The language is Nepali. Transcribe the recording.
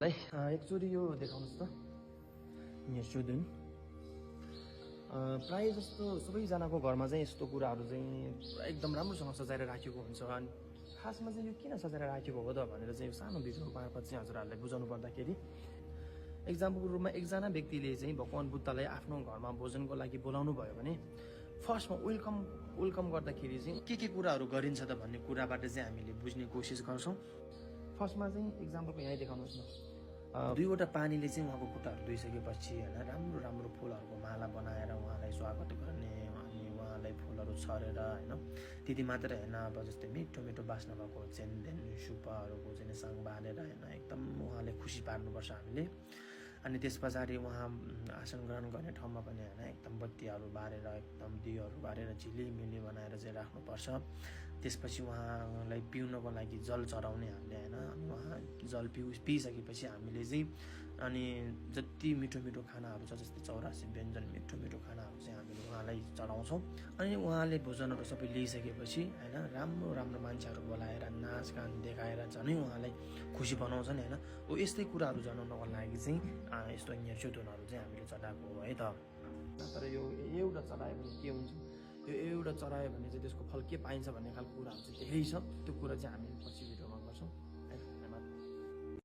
एकचोटि यो देखाउनुहोस् त यहाँ सुदुन प्राय जस्तो सबैजनाको घरमा चाहिँ यस्तो कुराहरू चाहिँ पुरा एकदम राम्रोसँग सजाएर राखेको हुन्छ। अनि खासमा चाहिँ यो किन सजाएर राखेको हो त भनेर चाहिँ यो सानो भिडियो मार्फत चाहिँ हजुरहरूलाई बुझाउनु पर्दाखेरि एक्जाम्पलको रूपमा एकजना व्यक्तिले चाहिँ भगवान बुद्धलाई आफ्नो घरमा भोजनको लागि बोलाउनु भयो भने फर्स्टमा वेलकम गर्दाखेरि चाहिँ के कुराहरू गरिन्छ त भन्ने कुराबाट चाहिँ हामीले बुझ्ने कोसिस गर्छौँ। फर्स्टमा चाहिँ एक्जाम्पलको यहीँ देखाउनुहोस् न। दुईवटा पानीले चाहिँ उहाँको खुट्टाहरू धोइसकेपछि होइन राम्रो राम्रो फुलहरूको माला बनाएर उहाँलाई स्वागत गर्ने अनि उहाँलाई फुलहरू छरेर होइन त्यति मात्रै होइन अब जस्तै मिठो मिठो बास्ना भएको चेनदेन सुपाहरूको चाहिँ साङ बालेर होइन एकदम उहाँलाई खुसी पार्नुपर्छ हामीले। अनि त्यस पछाडि उहाँ आसन ग्रहण गर्ने ठाउँमा पनि होइन एकदम बत्तीहरू बालेर एकदम दियोहरू बालेर झिलिमिली बनाएर चाहिँ राख्नुपर्छ। त्यसपछि उहाँलाई पिउनको लागि जल चढाउने हामीले होइन उहाँ जल पिइसकेपछि हामीले चाहिँ अनि जति मिठो मिठो खानाहरू छ जस्तै 84 व्यञ्जन मिठो मिठो खानाहरू चाहिँ हामीले उहाँलाई चढाउँछौँ। अनि उहाँले भोजनहरू सबै लिइसकेपछि होइन राम्रो राम्रो मान्छेहरू बोलाएर नाचगान देखाएर झनै उहाँलाई खुसी बनाउँछन् होइन। हो यस्तै कुराहरू जनाउनको लागि चाहिँ यस्तो न्याचुदुनहरू चाहिँ हामीले चढाएको हो है त। तर यो एउटा चढायो भने के हुन्छ, यो एउटा चढायो भने चाहिँ त्यसको फल के पाइन्छ भन्ने खालको कुराहरू चाहिँ धेरै छ। त्यो कुरा चाहिँ हामी पछि भिडियो